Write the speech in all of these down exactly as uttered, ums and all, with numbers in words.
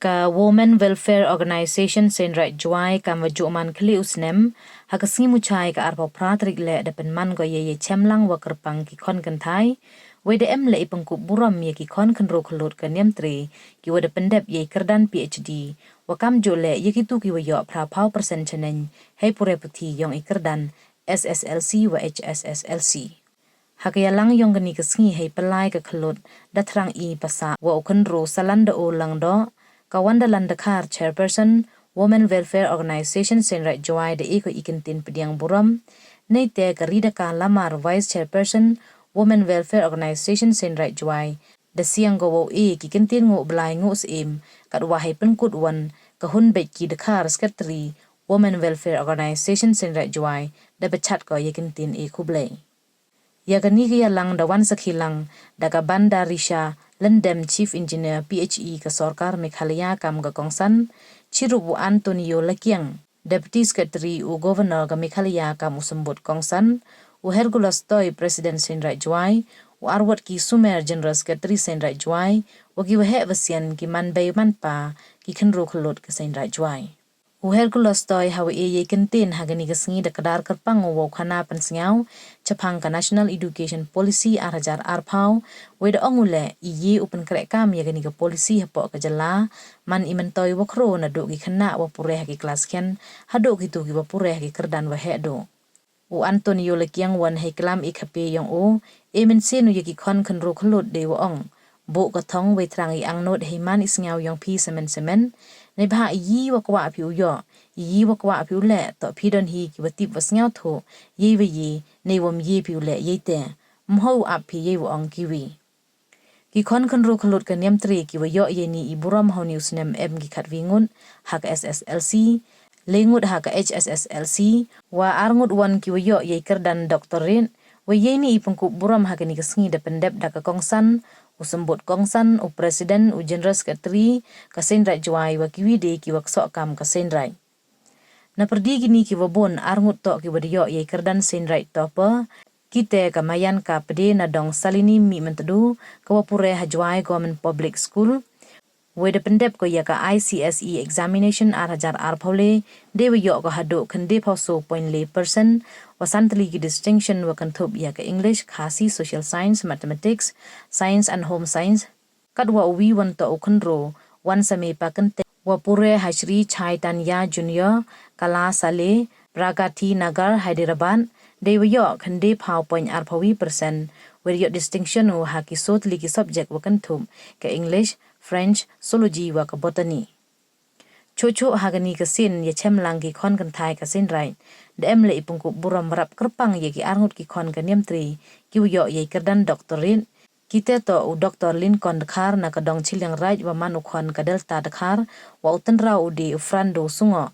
Ka Women Welfare Organisation Seiñraij Jowai kam wa jooh man khlieh u snem, ha ka sngi Muchai ka arphaw phra tarik leh da pynman ko ya i yachemlang wa kyrpang ki khon kynthai, wei da em leh i pynkup burom ya ki khon khynroo khyllood ka Niamtre, ki wa da pyndep ya i kyrdan P H D, wa kamjooh leh ya kitu ki wa yoh phra phaw percent chaneiñ hei pure puthi yong i kyrdan S S L C wa H S S L C. Ha ka yalang yong kani ka sngi hei pynlai ka khyllood, da thrang i pasah wa u khynroo Salanda O Langdoh, ka Wonderland Dkhar, Chairperson, Women Welfare Organisation Seiñraij Jowai, da e ko i kyntien pdiang burom. Neite ka Ridaka Lamar, Vice Chairperson, Women Welfare Organisation Seiñraij Jowai, da siang ko wow e ki kyntien nguh blai nguh syiem, katwa hei pynkut wan ka Hunbeit K Dkhar, Secretary, Women Welfare Organisation Seiñraij Jowai, da pyrchat ko ya i kyntien e khublei. Ya kani ka yalang da wan sakhi lang da ka Bandarisha Lyndem, Chief Engineer P H E ka sorkar Meghalaya kam ka kongsan, chirup u Antonio Lakiang, Deputy Secretary u Governor ka Meghalaya kam u symbud kongsan, u Hercules Toi, President Seiñraij Jowai, u Arwot K Sumer, General Secretary Seiñraij Jowai, wa ki waheh wasian ki manbei manpa ki khynroo khyllood ka Seiñraij Jowai. U Hercules Toi ha wa e ya i kyntien ha kani ka sngi da kdar kyrpang u wow khana pynsngew chaphang ka National Education Policy ar hajar arphaw, wei da ong u leh i ye u pynkreh kam ya kani ka policy hapoh ka jylla, man i myntoi wa khroo nadooh ki khynnah wa pure ha ki klas khian hadooh kitu ki wa pure ha ki kyrdan waheh dooh. U Antonio Lakiang wan hei klam i khape yong u, e mynsiem u ya ki khon khynroo khyllood dei wa ong: Booh ka thong wei thrang i angnood hei man i sngew yong phi semen semen. Neibhah i yi wa kwah phi u yoh, i yi wa kwah phi u leh, toh phi don hi ki wa tip wa sngewthuh yei wa yi, nei wom yi phi u leh yei te. Mho u ap phi yei wa ong kiwi. Ki khon khynroo khyllood ka Niamtre ki wa yoh yeini i burom ha uni u snem em ki khatwi ngut ha ka S S L C, le ngut ha ka H S S L C, wa ar ngut wan ki wa yoh yei kyrdan doctorate. Wa yeini i pynkup burom ha kani ka sngi da pyndep da ka kongsan, u symbud kongsan, u president, u general secretary ka Seiñraij Jowai, wa kiwi de ki wa ksoh kam ka Seiñraij. Napyrdi kini ki wa boon, ar ngut toh ki wa da yoh yei kyrdan Seiñraij topper, kite ka Mayanka Pde na dong Salini Mihmyntdu, ka wa pure ha Jowai Government Public School. Wei da pyndep ko ya ka I C S E examination ar hajar arphaw le, de wa yoh ko hadooh khyndai phaw soo point le percent, wa san tylli ki distinction wa kynthup ya ka English, Khasi, Social Science, Mathematics, Science and Home Science, katwa u wi wan toh u khynroo, wan sa me pa kynte, wa pure ha Shri Chaitanya Junior Kalasale, Pragati Nagar, Hyderabad, de wa yoh khyndai phaw point arphaw wi percent, wei da yoh distinction u ha ki soo tylli ki subject wa kynthup ka English, French, Zoology wa ka Botany. Choh choh ha kani ka sien yachemlang ki khon kynthai ka Seiñraij, da em le i pynkup burom rap kyrpang ya ki ar ngut ki khon ka Niamtre ki wa yoh yei kyrdan doctorate. Kite toh u Doctor Lincoln Dkhar na ka dong Chilliangraij wa man u khon ka Delta Dkhar, wa u tynraw u de u Frando Sungoh.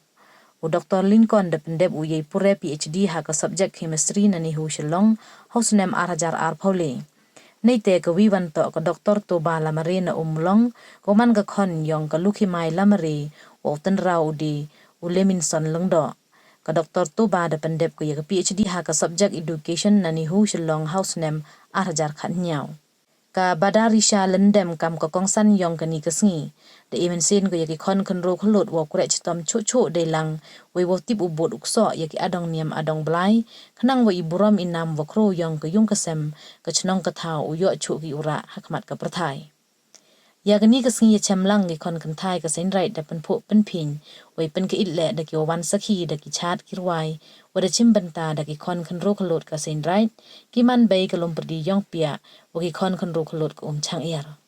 U Doctor Lincoln da pyndep u yei pure P H D ha ka subject Chemistry na NEHU Shillong ha u snem ar hajar arphaw le. Neite ka wi wan toh ka Doctor Toba Lamare na Ummulong, ka wa man ka khon yong ka Lukhimai Lamare, wa u tynraw u de u Leminson Lyngdoh. Ka Doctor Toba da pyndep ko ya ka P H D ha ka subject Education na NEHU Shillong ha u snem ar hajar khatynñiaw. Ka Badarisha Lyndem kam ka kongsan yong kani ka sngi, da e mynsiem ko ya ki khon khynroo khyllood wow kreh chitom choh choh dei lang, wei wow tip u bood u ksoh ya ki adong niam adong blai, khnang wa i burom i nam wa khroo yong ka yung ka sem, ka chnong ka thaw u yoh choh ki u rah ha khmat ka pyrthai. Ya kani ka sngi yachemlang ki khon kynthai ka Seiñraij da pynphuh pynphiñ, wei pynkyit leh da ki wa wan sakhi, da ki chaad ki rwai, wa da chimbynta da ki khon khynroo khyllood ka Seiñraij, ki manbei ka Loompyrdi Yongpiah, wa ki khon khynroo khyllood ka Umchangaiar.